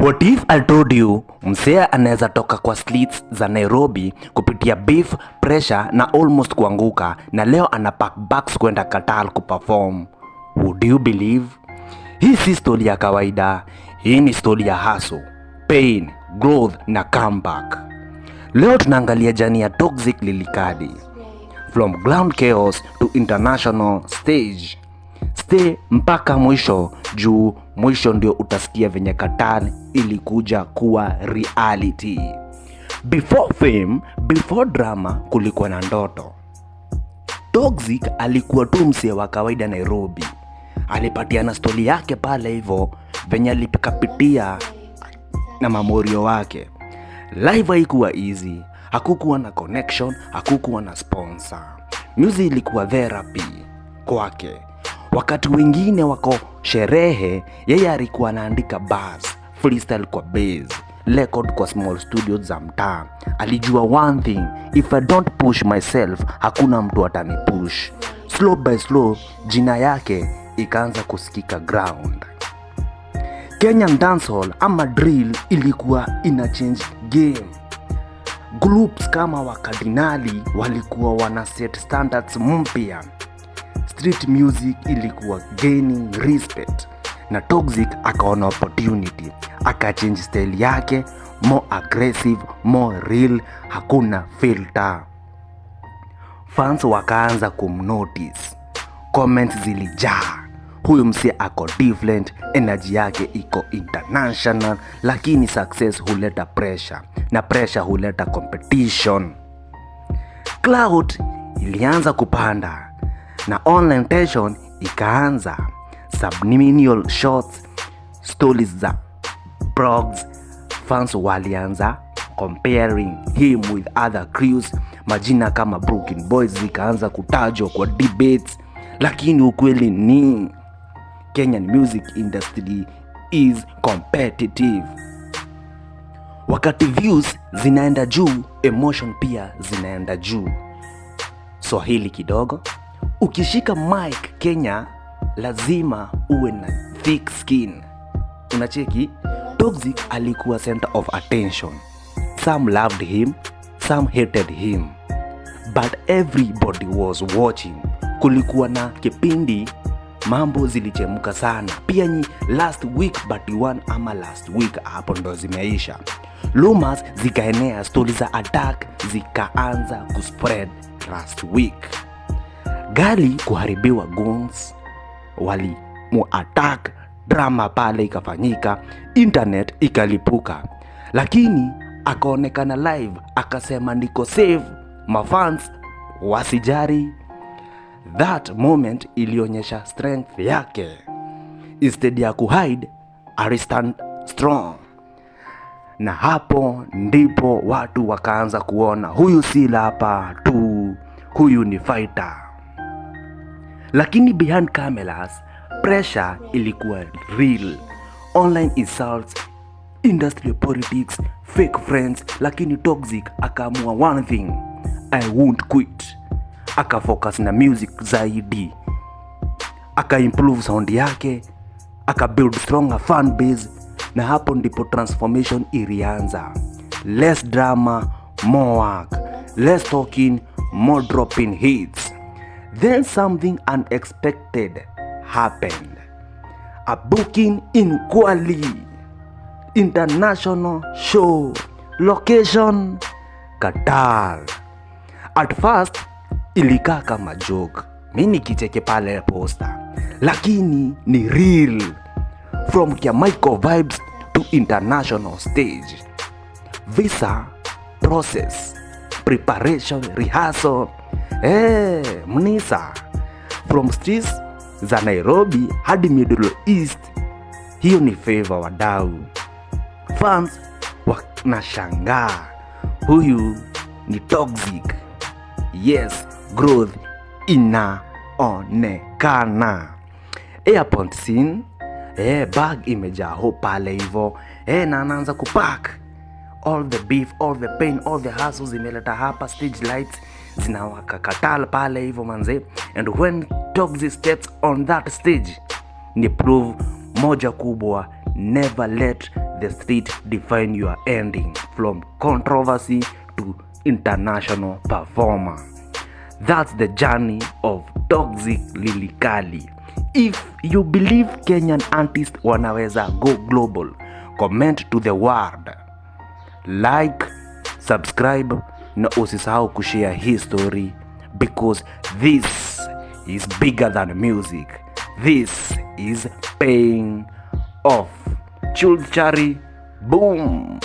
What if I told you msee anaweza toka kwa streets za Nairobi kupitia beef, pressure na almost kuanguka, na leo ana pack bags kwenda Qatar kuperform? Would you believe? Hii si story ya kawaida, hii ni story ya hustle, pain, growth na comeback. Leo tunaangalia journey ya Toxic Lyrikali from ground chaos to international stage. Stay mpaka mwisho, juu mwisho ndio utasikia venye Qatar ilikuja kuwa reality. Before fame, before drama, kulikuwa na ndoto. Toxic alikuwa tu msee wa kawaida Nairobi. Alipatiana stori yake pale hivo venye alipikapitia na mamorio wake. Life haikuwa easy, hakukuwa na connection, hakukuwa na sponsor. Music ilikuwa therapy kwake. Wakati wengine wako sherehe, yeye alikuwa anaandika bars, freestyle kwa base, record kwa small studios za mtaa. Alijua one thing, if I don't push myself, hakuna mtu atanipush. Slow by slow, jina yake ikaanza kusikika ground. Kenyan dancehall ama drill ilikuwa ina change game. Groups kama Wakadinali walikuwa wana set standards mpya. Street music ilikuwa gaining respect, na Toxic akaona opportunity, akachange style yake, more aggressive, more real, hakuna filter. Fans wakaanza kumnotice, comments zilijaa, huyu msee ako different, energy yake iko international. Lakini success huleta pressure na pressure huleta competition. Clout ilianza kupanda na online tension ikaanza. Subliminal shots, stories za blogs, fans walianza comparing him with other crews. Majina kama Broken Boys zikaanza kutajwa kwa debates, lakini ukweli ni Kenyan music industry is competitive. Wakati views zinaenda juu, emotion pia zinaenda juu. Swahili kidogo, ukishika mic Kenya lazima uwe na thick skin. Unacheki, Toxic alikuwa center of attention. Some loved him, some hated him, but everybody was watching. Kulikuwa na kipindi mambo zilichemuka sana pia nyi last week but one ama last week hapo ndo zimeisha. Rumors zikaenea, stori za attack zikaanza kuspread last week. Gari kuharibiwa, guns wali mu attack, drama pale ikafanyika, internet ikalipuka, lakini akaonekana live akasema, "Niko safe, mafans wasijali." That moment ilionyesha strength yake. Instead ya kuhide, alistand strong, na hapo ndipo watu wakaanza kuona huyu si rapper tu, huyu ni fighter. Lakini behind cameras, pressure ilikuwa real. Online insults, industry politics, fake friends. Lakini Toxic akaamua one thing, "I won't quit." Akafocus na music zaidi, akaimprove sound yake, akabuild stronger fan base, na hapo ndipo transformation ilianza. Less drama, more work, less talking, more dropping hits. Then something unexpected happened, a booking in Kwali, international show, location Qatar. At first ilikaa kama joke, mi nikicheke pale poster, lakini ni real. From Kiamaiko vibes to international stage, visa process, preparation, rehearsal. Hey, mnisa from streets za Nairobi hadi Middle East, hiyo ni favor wadau. Fans wanashangaa, huyu ni Toxic. Yes, growth inaonekana. Airport scene, bag imejaa hope pale hivo, na anaanza kupack all the beef, all the pain, all the hustles zimeleta hapa. Stage lights zinawaka Qatar pale hivo manze, and when Toxic steps on that stage ni proof moja kubwa, Never let the street define your ending. From controversy to international performer. That's the journey of Toxic Lyrikali. If you believe Kenyan artists wanaweza go global, comment to the world. Like, subscribe na usisahau kushare hii story, because this is bigger than music. This is paying off. Chul Chari, boom.